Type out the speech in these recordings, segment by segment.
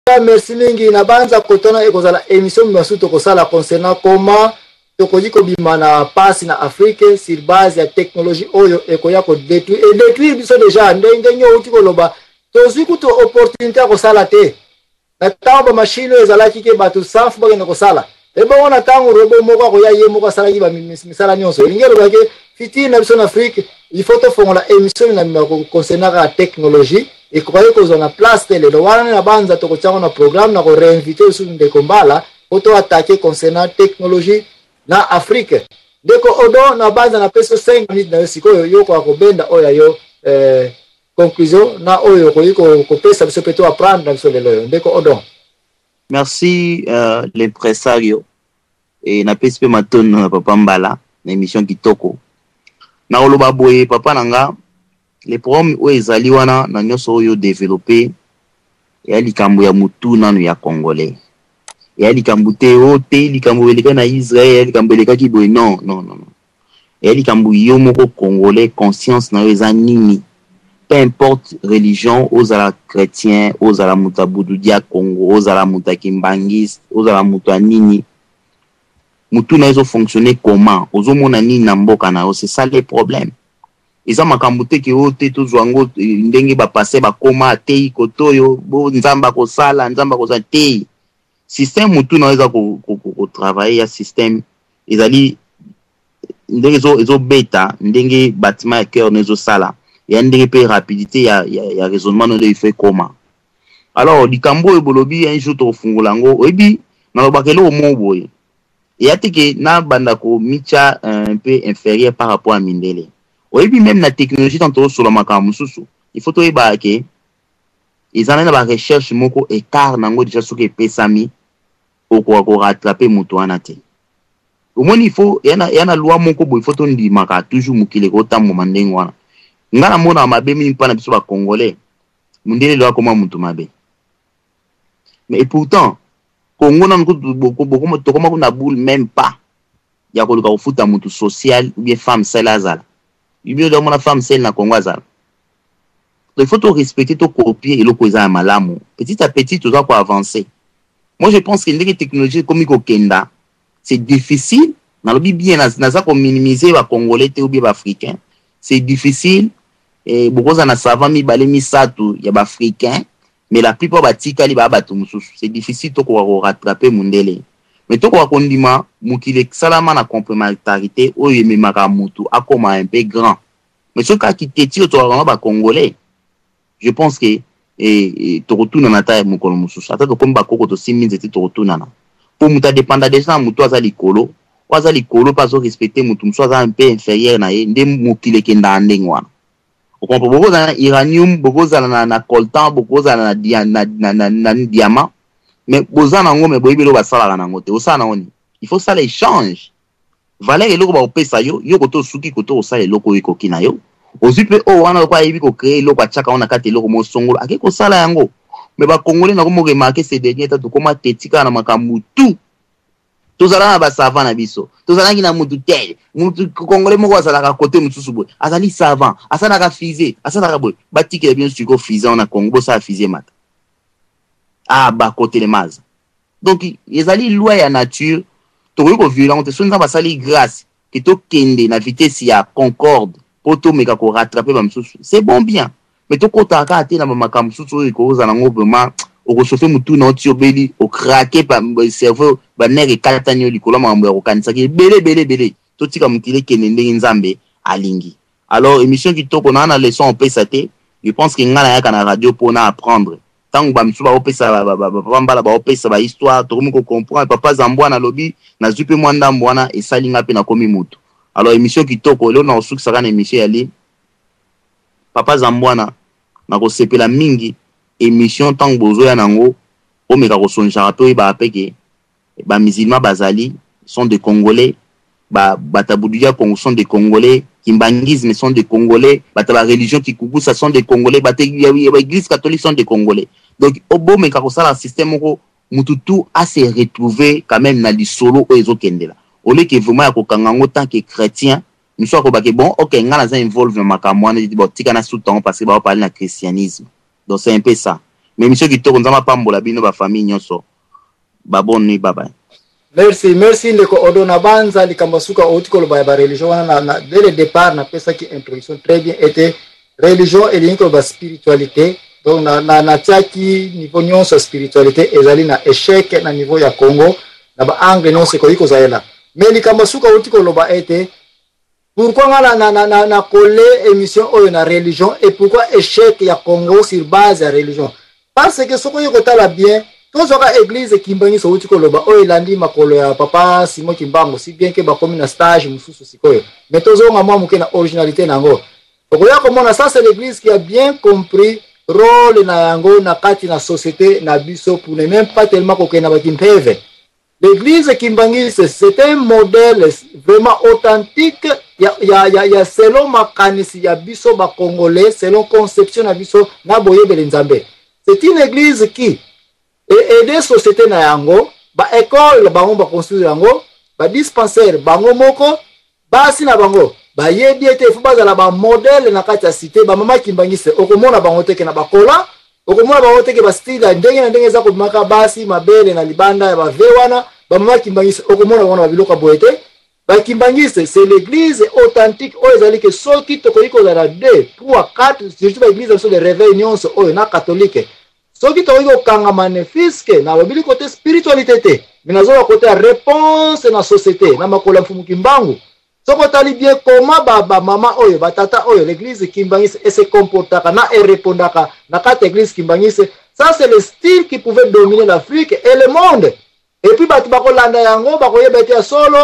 Cas, merci mingi. Na banza kotona ekozala émission mibasusu tokosala concernant comment tokoki kobima na pasi na Afrique sur base ya technologie oyo ekoya ko détruire et détruire biso déjà. Ndenge ndenge outi koloba, tozwi kutu opportunité ya kosala te na ntango bamashine oyo ezalaki ke bato safu bakende kosala. Ebongo na ntango robot moko akoya, ye moko asalaki bamisala nyonso. Elingi eloba ke futur na biso na Afrique, il faut tofongola émission na mima concernant kaka technologie. Ekokaki kozwa na place te lelo wana. Na banza tokotiango na programme na koréinviter lisusu ndeko Mbala po to attaquer concernant technologie na Afrique. Ndeko Odo, na banza napesi yo 5 minutes na yo sikoyo, yo okoka kobenda oyo ya yo conclusion na oyo okoki kopesa biso mpe to apprendre na biso lelo oyo, ndeko Odon. Merci, l'impresario, e napesi mpe matono na papa Mbala na émission kitoko. Nakoloba boye, papa na nga, le problème oyo ezali wana na nyonso oyo développé eya likambo ya motu nanu ya Congolais. Eya likambo te o te likambo elekaki na Israel, eya likambo elekaki boye. Non, non, non, non. Eya likambo yo moko Congolais, conscience na yo eza nini? Peu importe religion, ozala chrétien, ozala moto ya Bududia Congo, ozala moto ya Kimbangiste, ozala moto ya nini, motu na yo ezofonctionne comment? Ozomona nini na mboka na yo? C'est ça le problème. Eza makambo te ke oyo te tozwa yango ndenge bapase bakoma atei kote oyo bo Nzambe akosala, Nzambe akozala te. Système motu na yo eza kotravailler ya système ezali ndenge ezobeta, ndenge bâtiment ya cœur no ezosala, ya ndenge mpe rapidité ya raisonnement no nde il faut ekoma. Alors likambo oyo bolobi, un jour tokofungola yango. Oyebi, nalobaka eloko moko boye, eya te ke nabanda komitya un peu inférieur par rapport à mindele. Oyebi, même na technologie, tant tozosola makambo mosusu, il faut toyebaka ke eza na barecherche moko, écart nango déjà soki epesami, okoka korattraper moto wana te. Omoni, il faut eya na loi moko boye, il faut tondimaka toujours mokili ekotambwama ndenge wana. Nga namonaka mabe mingi mpa na biso Bacongolais. Mondele lelo akoma moto mabe, mais et pourtant Congo nanu tokoma kuna boule même pas ya koluka kofuta motu social ou bien femme seule azala. Bino omona femme seule na Congo azala? Donc il faut torespecter, tocopier eloko eza ya malamu. Petit à petit toza koavancer. Moi, je pense que ndenge technologie ekomi kokenda, c'est difficile. Nalobi bien, naza kominimiser Bacongolais te ou bien Baafricain. C'est difficile. Bokozala na savant mibale, misato ya Baafricain, mais la plupart batikali baya bato mosusu. C'est difficile tokoka korattraper mundele, mais tokoka kondima mokili esalama na complémentarité oyo ememaka motu akoma un peu grand. Mais soki akiteti oyo tokaka Bacongolais, je pense que tokotunana ata mokolo mosusu, ata tokomi bakoko, tosimbi nzete, tokotunana, mpo moto adépenda déjà na motu aza likolo. Oyo aza likolo mpe azorespecter motu mosusu aza mpe inférieur na ye, nde mokili ekendaka ndenge wana. Okompa, bokozala na uranium, bokozala na coltan, bokozala na diamant, mais boza nango, mais boyebi eloko basalaka nango te. Osala nango nini? Il faut sala échange valeur. Eloko bakopesa yo, yo kote osuki kote kosala eloko oyo ekoki na yo, ozwi mpe oyo wana lokola ayebi kocréer eloko, atiaka ngo na kati eloko mosongolo, ake kosala yango. Mais Bacongolais, nakomo remarquer ces derniers temps, tokóma teti kaka na makambo tout. Tozala na basavant na biso, tozalaki na mutu tel, mutu Congolais moko azalaka kote mosusu boye, azali savant, asalaka fusée, asalaka boye. Batikela bino sikoyo fusée wana Congo, bosala fusée mata ah bakotelemaza. Donc ezali loi ya nature, tokoki kovioler yango te. Soki Nzambe asali grâce ke tokende na vitesse ya Concorde mpo tomeka korattraper bamisusu, c'est bon, bien, mais tokɔtaka kaka te na bamakambo mosusu oyo ekozala yango vraiment okochauffer motu na oti obeli, ocraquer cerveau, banerfs ekatani yo likolo ya makambo ya kokanisaki ebele ebele ebele. Totika mokili ekende ndenge Nzambe alingi. Alors émission kitoko, naa na leçon opesa te. Je pense que ngai nayaka na radio mpona apprendre. Ntango bamisusu baopesa, papa Mbala baopesa bahistoire, tokomi kocomprendre. Papa Zambwana alobi, nazwi mpe mwa ndambo wana, esali nga mpe nakomi motu. Alors émission kitoko. Eloko na kosukisaka na émission yali papa Zambwana, nakosepela mingi émission ntango bozoya nango, omeka kosongisaka mpe oyebaka mpe ke bamusulman bazali, sont des Congolais, bato ya Congo sont des Congolais, kimbanguisme sont des Congolais, bato ya bareligion kikukusa sont des Congolais, bato ya baéglise catholique sont des Congolais. Donc obomeka kosala système moko mutu tu ase retrouver quand même na lisolo oyo ezokendela, oleke vraiment ya kokanga yango tant que chrétien. Mosusu akobake: bon, ok, ngai naza involve na makambo wana, bon, tika na suta yango parce que baopale na christianisme. Donc c'est un peu ça. Mais émission kitoko, Nzambe apambola bino ba famille nyonso. Ba bonne nuit, bye bye. Merci, merci ndeko Odo na banza likambo suka outi koloba ya ba religion wana na, na, dès le départ napesaki introduction très bien ete religion elingi koloba spiritualité. Donc na, na, natiaki niveau nyonso ya spiritualité ezali na échec na niveau ya Congo na ba angle nyonso ekoki kozalela. Mais likambo suka outi koloba ete pourquoi nga na, na, na, na, na coller émission oyo na religion et pourquoi échec ya Congo sur base ya religion? Parce que soki oye kotala bien, tozwaka église Kimbanguiste outi koloba oyo elandi makolo ya papa Simon Kimbangu, si bien que bakomi na stage mosusu sikoyo, mais tozonga mwa moke na originalité na yango. Okoya komona, ça c'est l'église qui a bien compris rôle na yango na kati na société na biso, pour ne même pas tellement kokende na bakimpeve. L'église kimbanguiste, c'est un modèle vraiment authentique ya, ya, ya, ya selon makanisi ya biso ba congolais, selon conception na biso na boyebele Nzambe. C'est une église qui aide société na yango, ba école bango ba construire yango, ba dispensaire bango moko, basi na bango bayebi ete ifo bazala ba modèle na kati ya cité. Ba mama kimbanguiste okomona bango teke na bakola, okomona bango teke ba style ya ndenge na ndenge eza kobimaka basi mabele na libanda ya ba ve wana. Ba mama kimbanguiste okomona bango na babiloko ya boye te. Ba kimbanguiste, c'est l'église authentique oyo ezali ke soki tokoki kozala 2 3 4, surtout ba église na biso de réveil nyonso oyo na catholique, soki tokoki kokangama ne fiske na lobili kote spiritualité te, me nazoka kote ya réponse na société na makolo ya Mfumu Kimbangu. Soki otali bien koma bamama ba oyo, batata oyo, l'église kimbanguiste ese comportaka na erepondaka na kati ya église kimbanguiste, ça c'est le style qui pouvait dominer l'Afrique et le monde. Et puis bato bakolanda yango, bakoyeba ete ya solo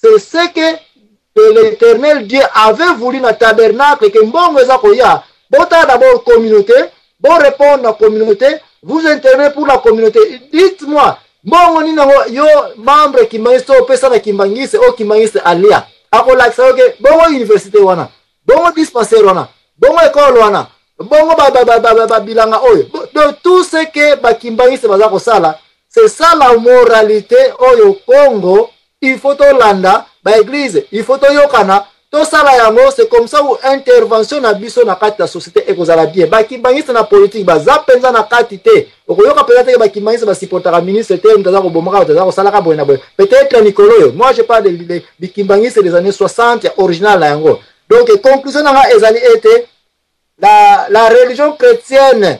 c'est ce que l'Éternel Dieu avait voulu na tabernacle, ke mbongo eza koya. Botala d'abord communauté, bon répondre na communauté, vous intervenez pour la communauté. Dites-moi, mbongo nini yango yo membre kimbanguiste to opesa na kimbanguiste oyo kimbanguiste alia? Akolakisa yo ke bongo université wana, bongo dispensaire wana, bongo ekole wana, bongo babilanga oyo. Donc tout ce que bakimbanguiste baza kosala, c'est ça la moralité oyo Congo il faut tolanda. Baeglise il faut toyokana, tosala yango. C'est comme ça où intervention na biso na kati ya société ekozala bien. Bakimbanguiste na politique baza mpenza na kati te. Okoyoka mpenza teke bakimbanguiste basupportaka ministre te, moto aza kobomaka bato, aza kosalaka boye na boye, peut-être mikolo oyo. Moi je parle de bikimbanguiste des années 60 ya original na yango. Donc conclusion na nga ezali ete la religion chrétienne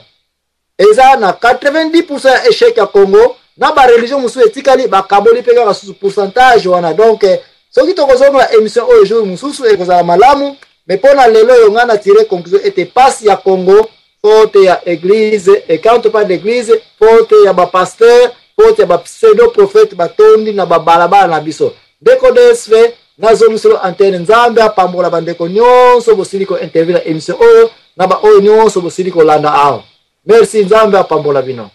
eza na 90% ya échec ya Congo, na bareligion mosusu etikali bakaboli mpe kaka susu pourcentage wana. Donc soki tokozonga émission oyo jour mosusu ekozala malamu, mais mpo na lelo oyo ngai na tire conclusion ete pasi ya Congo, faute ya église. Et quand on parle d'église, faute ya bapasteur, faute ya bapseudo prophète batondi na babalabala na biso. Ndeko DSV, nazongiselo antenne. Nzambe apambola bandeko nyonso bosili kointervenir na émission oyo, na baoyo nyonso bosili kolanda awa. Merci, Nzambe apambola bino.